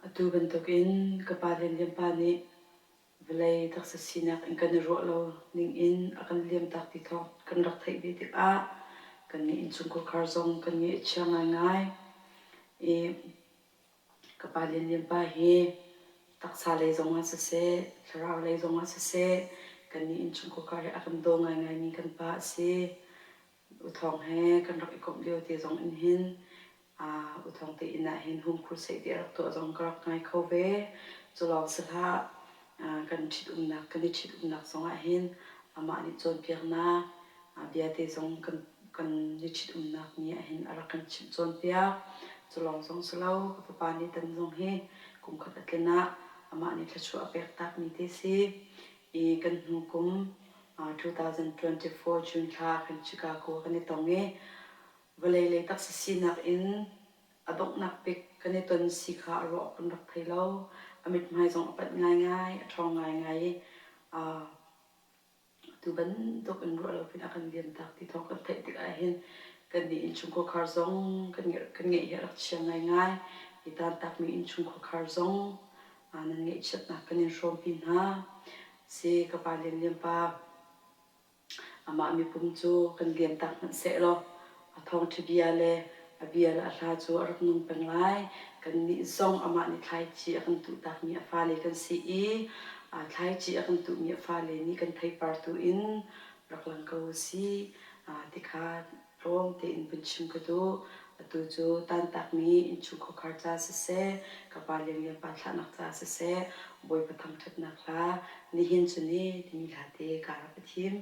Atu bantukin ka pa Lianlian pa nih vawlei taksa sinak in kan i ruah lo ningin a kan liamtak ti thawng kan rak theih ve tikah kannih innchungkhar zong kan ngaih a chia ngaingai. I ka pa Lianlian pa hi taksa lei zongah siseh, thlarau lei zongah siseh, kannih innchungkhar hi a kan daw ngaingaimi kan pa a si. U Thawng he kan rak i komh lio te zong in hin U Thawng te inn ah hin home crusade ti a rak tuah zong ka rak ngai kho ve. Cu lawng si hlah, kan ṭhitumnak kan i ṭhitumnak zong ah hin amah nih cawnpiaknak bia te zong kan kan i ṭhitumnak ni ah hin a rak kan chimh cawnpiak. Cu lawng zong si lo, ka fapa nih tan zong hi kum khat a tlin ah amah nih thluachuah a pek takmi te si. I kan hnu kum 2024 June thla kan Chicago kan i tong i vawlei lei taksa sinak in a donghnak bik kan i ton si kha a ruah kan rak thei lo. A mithmai zong a panh ngaingai, a ṭhawng ngaingai i atu bantuk in ruah lo pin a kan liamtak ti thawng kan theih tikah hin kannih innchungkhar zong kan ngeih hi a rak chia ngaingai. Hi taantakmi innchungkhar zong nan ngaihchiatnak kan in hrawmpi hna. Si ka pa Lianlian pa amah mipum cu kan liamtak hmanh sehlaw a thawngṭha bia le a bia le a hla cu a rak nung peng lai. Kannih zong amah nih thlaici a kan tuhtakmi a fale kan si i thlaici a kan tuhmi a fale nih kan theipar tu in rak lang ko u sih ti kha tlawm tein vun chim ka duh. Atu cu tantakmi innchungkhar ca siseh, ka pa Lianlian pa thlahnak ca siseh, Bawipa thangṭhatnak hla, nihin cu ni timi hla te kaa rak i thim.